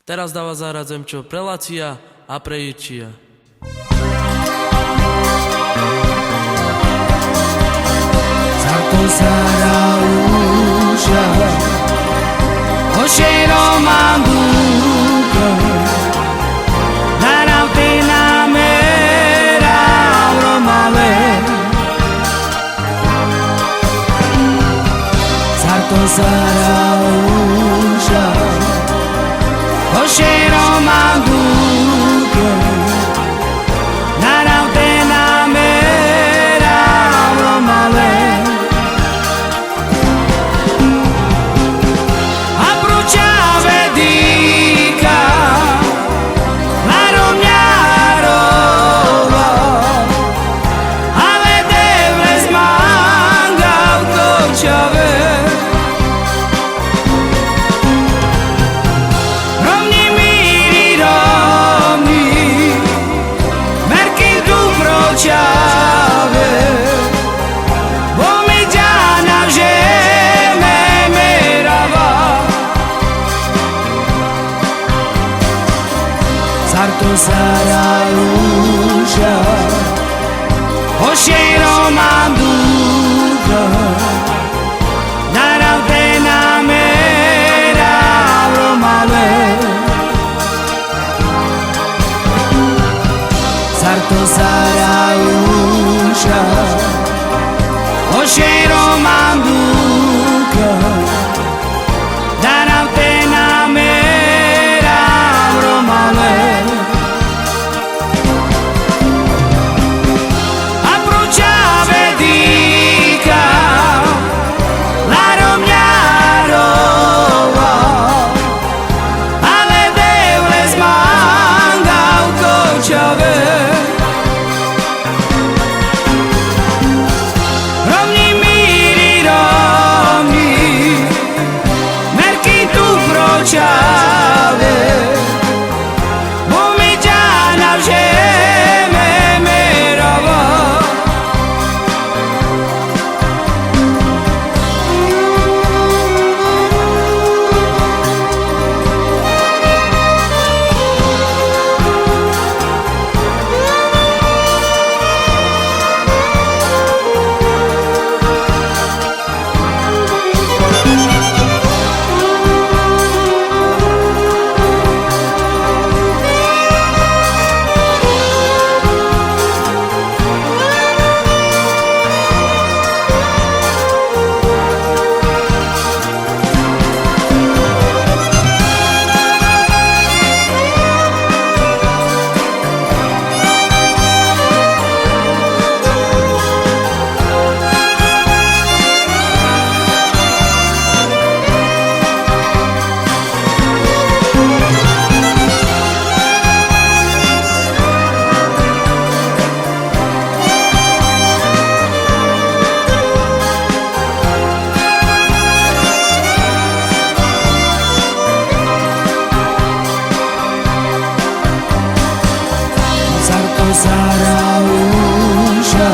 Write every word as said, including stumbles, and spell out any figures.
Teraz da vas zaradzem čhov pre Lacija a pre Irčija. Sar to sar a uša, o šejro mandukar, darav te na mera romale. Sar to sar a uša, o šejro mandukar, darav te na mera romale. A pro čhave dikha, la romnja rova, ale Devles mangav ko čhave. Romni miri romni, merkin tu pro čhave. Bo mi džanav že me merava. Sar to sar a uša, o šejro mandukar, darav te na mera romale. Sar to sar a uša, o šejro mandukar, darav te na mera romale. A pro čhave dikha, la romnja rova, ale Devles mangav ko čhave. Romni miri romni, merkin tu pro čhave. Bo mi džanav že me merava. Sar to sar a uša,